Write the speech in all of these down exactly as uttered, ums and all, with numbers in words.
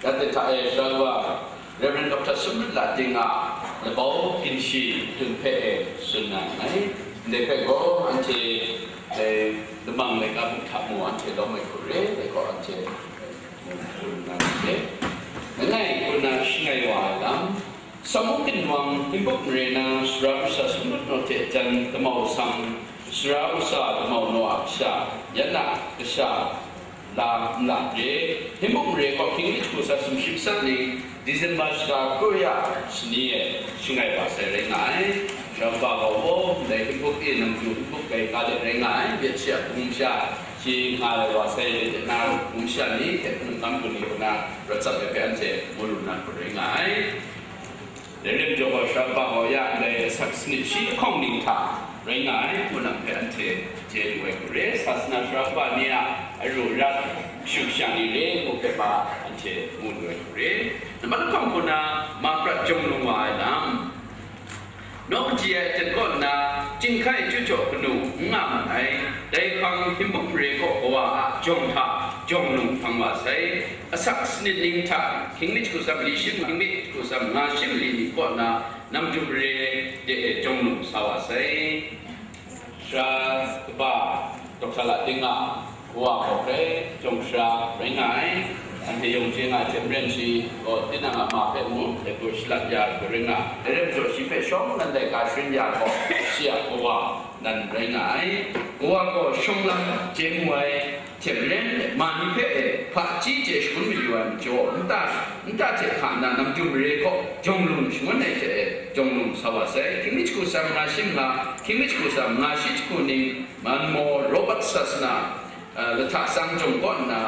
Dai hta e, Sara Reverend Doctor Sumrit Lating a labau ginshi tun hpe e tsun na nngai. Ndai hpe gaw anhte, eh, lamang laika mung hta mu anhte lawm ai hku re, dai gaw anhte, eh, mu, mu na re. Langai nna shangai wa ai lam, Samu ginwang Hpinbuk mare na sara masha Sumut naw hte jan damau sang, sara masha damau naw a kasha, yan a kasha, la nla re. Hpinbuk mare gaw hkying mi jahku sat sumshi matsat ni, December shara kru ya shani e shangai wa sai rai nga ai. Sara kaba gaw, ndai Hpinbuk e nang du Hpinbuk gai ga let rai nga ai, byet shi a hpung sha, shi nga lai wa sai let na hpung sha ni hte hpung kam hku ni hku na rawt tsap ai hpe anhte mu lu na hku rai nga ai. Dai lam jaw gaw, sara kaba gaw ya ndai asak sanit shi lahkawng ning hta rai nga ai, ngu lam hpe anhte chye lu ai hku re, sasana sara kaba ni a aru rat shu sha ni re, ngu hpe pa anhte mu lu ai hku re. Nambat lahkawng hku na, ma prat jawng lung wa ai lam, nawk kaji ai aten kaw nna, chyinghkai chyu jaw kanu n nga mat ai, dai hpang Hpinbuk mare kaw kawa a jawng hta jawng lung hpang wa sai. Asak sanit ning hta hkying mi jahku sat mali shi, hkying mi jahku sat manga shi mali ni kaw na, Namdu mare de e jawng lung sa wa sai. Sara kaba Doctor Lating a kawa gaw hkrai jawng sara rai nga ai. Anhte yawng chye nga ai hte maren shi gaw tinang a ma hpe mung dai hku shalat ya ai hku rai nga ai. Dai rai majaw shi hpe shawng nan dai ga sharin ya ai gaw, shi a kawa nan rai nga ai. Kawa gaw shawng lam chye mu ai. Hte maren, ma ni hpe e hpaji hte shangun mayu ai majaw, nta, nta hte hka nna Namdu mare kaw jawng lung shangun ai hte e jawng lung sa wa sai. Hkying mi jahku sat manga shi manga, hkying mi jahku sat manga shi jahku ning, Manmaw Robert sasana, eh, lahta sang jawng kaw nna,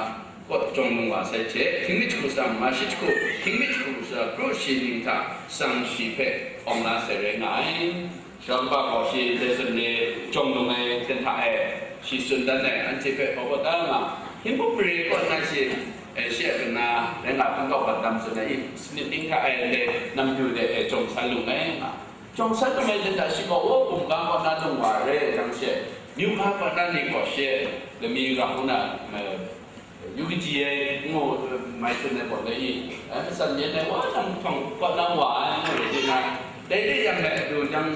kaw jawng lung wa sai hte, hkying mi jahku sat manga shi jahku, hkying mi jahku sat kru shi ning hta sang shi hpe awng la sai rai nga ai. Sara kaba gaw shi dai zawn re jawng lung ai ten hta e shi tsun dan ai, anhte hpe hpaw kawt da nga, Hpinbuk mare kaw na shi, eh, shi a kana rai nga hpang kau hpat dam tsun ai, sanit ning hta e hte Namdu de e jawng san lung ai nga. Jawng san lung ai ten hta shi gaw, o, bumga kaw na lung wa re ai jang she, myu ga kaw na ni gaw she, lami ga hku na, eh, yu kaji ai ngu, mai tsun ai gaw dai i, eh, matsan yen ai wa nang htawng kaw na wa ai ngu rai di na, dai de yang dai adu jang,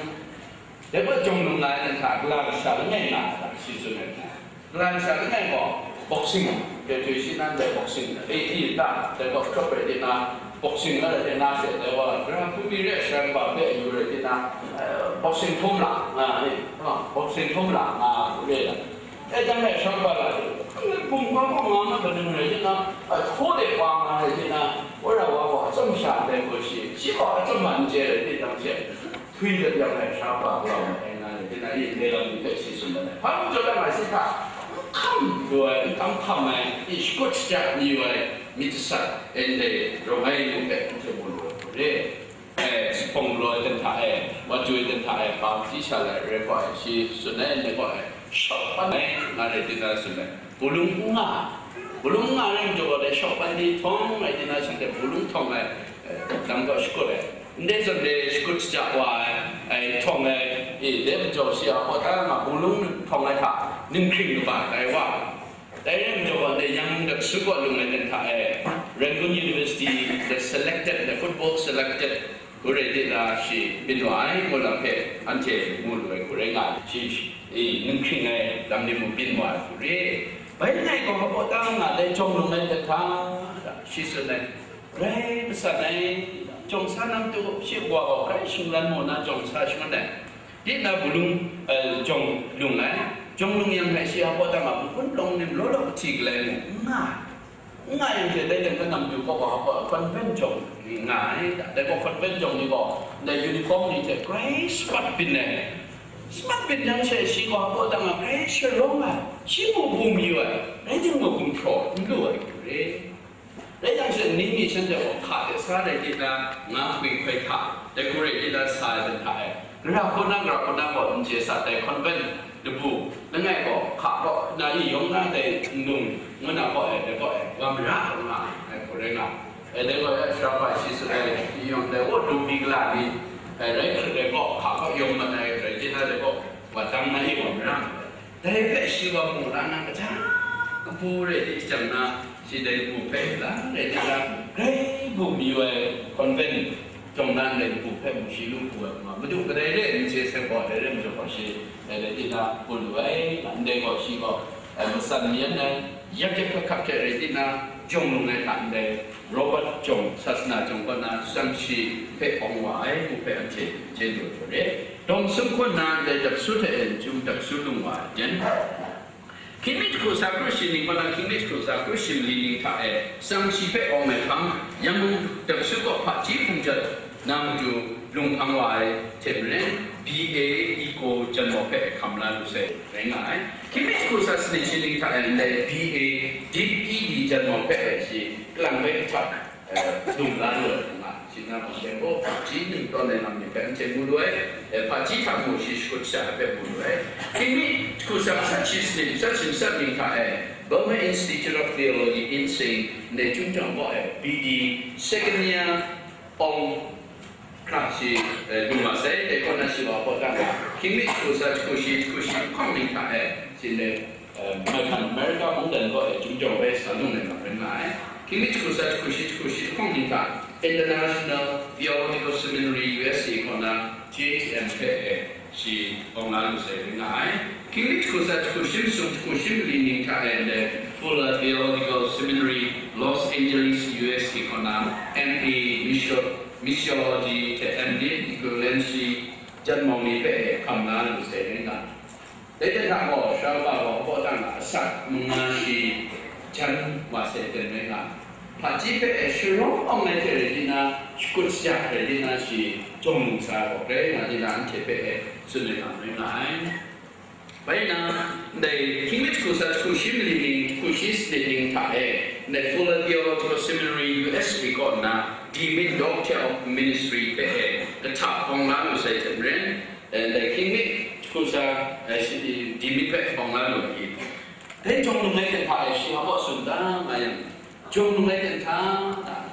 dai gaw jawng lung la ai nan hta gala kasha langai nga ai hta shi tsun ai hta. Gala kasha langai gaw boxing, dai htoi shi nan dai boxing, eighty ta, dai gaw crop rai di na, boxing la rai di na she, dai gaw, gara hpung mi re ai sara kaba hpe yu rai di na, eh, boxing htum la nga ai, ah, boxing htum la nga re ai. E jang e sara kaba la, hpung hpa hpung nga ma kaning rai di na, a, hkaw de wa nga rai di na, wora wa gaw a chyawm sha ndai gaw shi, shi gaw a chyawm ma n chye rai di jang she, htwi dat yang ai sara kaba gaw ai nga rai di na, i ndai lam ni hpe shi tsun dat ai. Hpa mung jaw dat nga shi hta, n hkam lu ai, n hkam hkam ai, i shakut shajat mayu ai, myit jasat, e ndai rawng ai ni hpe n hte mu lu ai hku re. Eh, hpawng galaw ai ten hta e, wa chyu ai ten hta e, hpa hpyi sha lai rai gaw ai, shi tsun ai, ndai gaw ai, shawk ban ai, nga rai di na tsun ai. Bulung n nga, bulung n nga rai majaw gaw, dai shawk ban ni htawng rai di na, shanhte bulung htawng ai, eh, lam gaw shakut ai. Ndai zawn re shakut shaja wa ai, ai, htawng ai, e, dai majaw shi a hpaw ta nga bulung htawng ai hta, ninghkring kaba tai wa. Dai rai majaw gaw, ndai yang Daksu kaw lung ai ten hta e, Rangoon University, the selected, the football selected, hku rai di na shi byin wa ai, ngu lam hpe anhte mu lu ai hku rai nga ai. Shi, i, ninghkring ai lam ni mung byin wa ai hku re. Bai langai gaw, hpaw ta nga, dai jawng lung ai ten hta, shi tsun ai, rai matsan ai, jawng sa na matu, shi wa gaw, grai shingran mu na jawng sa shangun ai. Di na bulung, eh, jawng lung ai. Jawng lung yang hpe shi a hpaw ta nga, nhpun lawng nim law law kahti galai mu, n nga ai. N nga yang hte dai teng hpe Namdu kaw wa hpaw convent jawng ni nga ai. Dai gaw convent jawng ni gaw, ndai uniform ni hte grai shamat byin ai. Shamat byin jang she shi gaw hpaw ta nga grai sharawng ai. Shi mu bum yu ai, rai timung, gumhpraw n lu ai hku re. Rai yang she, ning mi shanhte gaw hka de sa rai di na, nga hkwi hkoi hta, dai hku rai di na sa ai hta e, gara hku na, gara hku na gaw n chye sa, dai convent dabu langai gaw hka gaw na i yawng na dai ndung ngu na gaw e, dai gaw e, wa mara nga ai, ai hku rai nga ai. Dai gaw e, sara kaba shi tsun ai, i yawng dai gaw, dum mi gala ni, ai, rai hkrit ai gaw, hka gaw yawng mat ai rai di na, dai gaw wa dang na i wa mara nga ai. Dai hpe shi wa mu la na, kaja kabu rai di jang na, shi dai kabu hpe la rai di na, grai Convent jawng na ndai kabu hpe mung shi lu hku ai hkuma, Madu kadai re ai n chye sai gaw, dai re majaw gaw shi, dai rai di na hku lu ai, ndai gaw shi gaw, eh, matsan mi yan ai, yak yak hkap hkap hte rai di na, jawng lung ai hta ndai, Robert jawng, sasana jawng kaw na, sumshi hpe awng wa ai, ngu hpe anhte chye lu ai hte re. Dawm sum kaw na ndai dapsu hte e n chyum dapsu lung wa ai jen. Hkying mi jahku tsa kru shi ning kaw na hkying mi jahku tsa kru shi mali ning hta e, sumshi hpe awng ai hpang, Yangon dapsu kaw hpaji hpung jat na matu lung hpang wa ai hte maren, B A Eco janmaw hpe hkam la lu sai rai nga ai. Hkying mi jahku tsa sanit shi ning hta e ndai B A Deep E D janmaw hpe shi kalang bai kahtap, eh, lung la lu ai hkuma, shi na gaw, Shanghai hpaji ning tawn ai lam ni hpe anhte mu lu ai, eh, hpaji hta mung shi shakut sha ai hpe mu lu ai. Hkying mi jahku tsa matsat shi sanit, matsat shi matsat ning hta e, Burma Institute of Theology, INSEAD, ndai Chyum Jawng kaw e, B D, second year, awng hkra shi, eh, lu ma sai, dai kaw na shi wa hpaw dan ga, hkying mi jahku tsa jahku shi, jahku shi lahkawng ning hta e, shi ndai, eh, American, America mungdan kaw e, Chyum Jawng bai sa lung ai lam rai nga ai. Hkying mi jahku tsa jahku shi, jahku shi lahkawng ning hta, International Theological Seminary, U S A kaw na, T H M hpe e, shi awng la lu sai rai nga ai. Hkying mi jahku tsa jahku shi masum jahku shi mali ning hta e ndai Fuller Theological Seminary, Los Angeles, U S A kaw na M A Missio-, Missiology hte M D Equivalency janmaw ni hpe e hkam la lu sai rai nga ai. Dai hte hta gaw, sara wa gaw hpaw dan ga asak manga shi jan wa sai ten rai nga ai. Hpaji hpe e sharawng awng ai hte rai di na, shakut sha rai di na, shi jawng lung sa ai gaw, grai nga di na, anhte hpe e tsun ai lam rai nga ai. Bai na, ndai hkying mi jahku tsa jahku shi mali ning, jahku shi sanit ning hta e, ndai Fuller Theological Seminary, U S A kaw na, Dean Doctor of Ministry hpe e, kahtap hpawng la lu sai hte maren, eh, ndai hkying mi jahku tsa, eh, shi, Dean hpe hpawng la lu ai. Dai jawng lung ai ten hta e shi hpaw tsun da nga yang, jawng lung ai ten hta,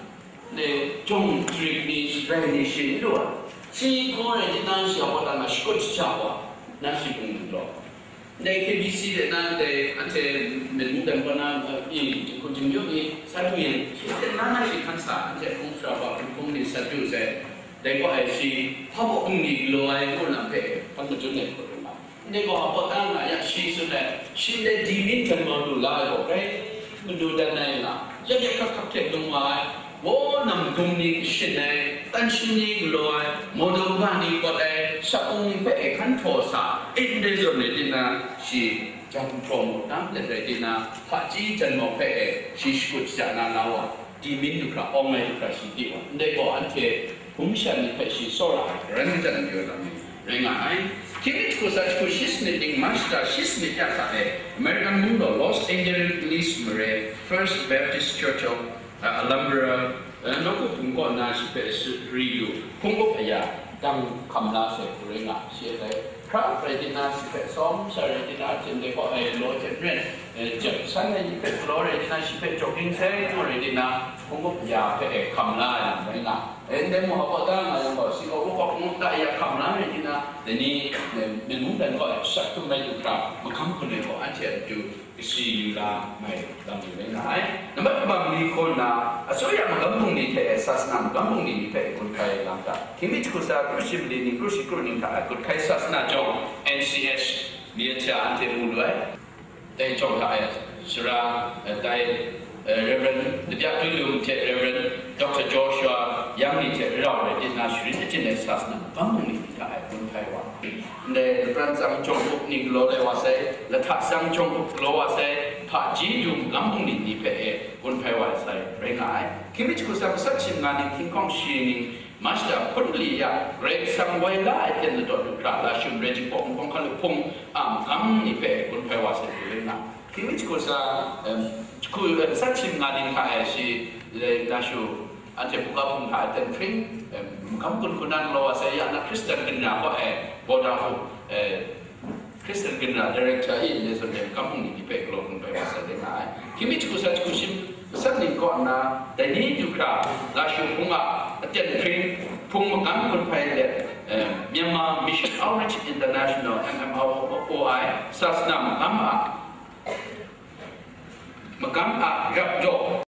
le jawng Greek ni rai ni shi n lu ai. Shi hku rai di na, shi hpaw dan ga shakut sha wa, na shi hpung lu law. Ndai K B C de na, ndai anhte Myen mungdan kaw na, eh, i, jinghku jingyu ni, sa du yang, shi ten na, na shi hkan sa, anhte hpung sara wa hpung hpung ni sa du sai. Dai gaw ai shi, hpa baw hpung ni galaw ai ngu lam hpe, hkan majun ai hku rai nga. Ndai gaw hpaw dan ga ya, shi tsun ai, shi ndai Dean janmaw lu la ai gaw, grai madu dan ai nga, yak yak hkap hkap hte lung wa ai, Wo nam dum ni kashin ai, tan shim ni galaw ai, Moldova ni pawt ai, shakung ni hpe e hkan htaw sa, e ndai zawn rai di na, shi jan hpraw mu tam let rai di na, hpaji janmaw hpe e shi shakut shaja na la wa, Dean du hkra, awng ai du hkra shi di wa, ndai gaw anhte hkum shan ni hpe shi tsawra ai, karan majan mayu ai lam ni rai nga ai. Hkying mi jahku tsa jahku shi sanit ning March shata shi sanit ya hta e, American mung daw Los Angeles mare First Baptist Church of, uh, Alhambra, uh, nawku hpung kaw na shi hpe sari lu, hpung up aya dang hkam la sai hku rai nga, shi a dai hkra rai di na, shi hpe sawm sha rai di na, jin de kaw ai law jep ren, eh, jep san ai ni hpe galaw rai di na, shi hpe jogging sai ngu rai di na, hpung up aya hpe e hkam la ai lam rai nga. E, ndai mung hpaw dan nga yang gaw, shi gaw, Wuhkawk mung da ya hkam la rai di na, dai ni, e, Myen mungdan kaw e shak htum ai du hkra, magam hkun ai gaw, anhte a matu kasi yu la mai lam ni rai nga ai. Nambat kabam ni hkaw nna, asuya magam bungli hte e sasana magam bungli ni hpe gun hkai lam hta, hkying mi jahku tsa kru shi mali ning kru shi kru ning hta e gun hkai sasana jawng N C S ni a hta anhte mu lu ai. Dai jawng hta e, sara, eh, dai, eh, Reverend Labyak Twi Lum hte Reverend Doctor Joshua Yang ni hte rau rai di na, sharin achyin ai sasana magam bungli ni hta e gun hkai wa. Ndai lapran tsang jawng up ni galaw lai wa sai, lahta tsang jawng up galaw wa sai, hpaji du magam bungli ni hpe e gun hkai wa sai rai nga ai. Hkying mi jahku tsa matsat shi manga ning hkying hkawng shi ning, March shata hpun mali ya, Karai Kasang woi la ai ten ladaw du hkra, Lashum Rai Jingpawk Nhkawng Hkalup Hpung a magam ni hpe gun hpai wa sai hku rai nga. Hkying mi jahku tsa, em, jahku, em, matsat shi manga ning hta e shi, e, Lashu, anhte buga hpung hta e ten hpring, em, magam kun hku na galaw wa sai ya na, Hkristan ginra kaw e, Vodafone, e, Hkristan ginra director i ndai zawn e magam bungli ni hpe galaw gun hpai wa sai rai nga ai. Hkying mi jahku tsa jahku shi matsat ning kaw nna, dai ni du hkra, Lashu hpung a aten hpring, hpung magam gun hpai let, eh, Myanmar Mission Outreach International, M M O I, sasana magam a, magam a rap jaw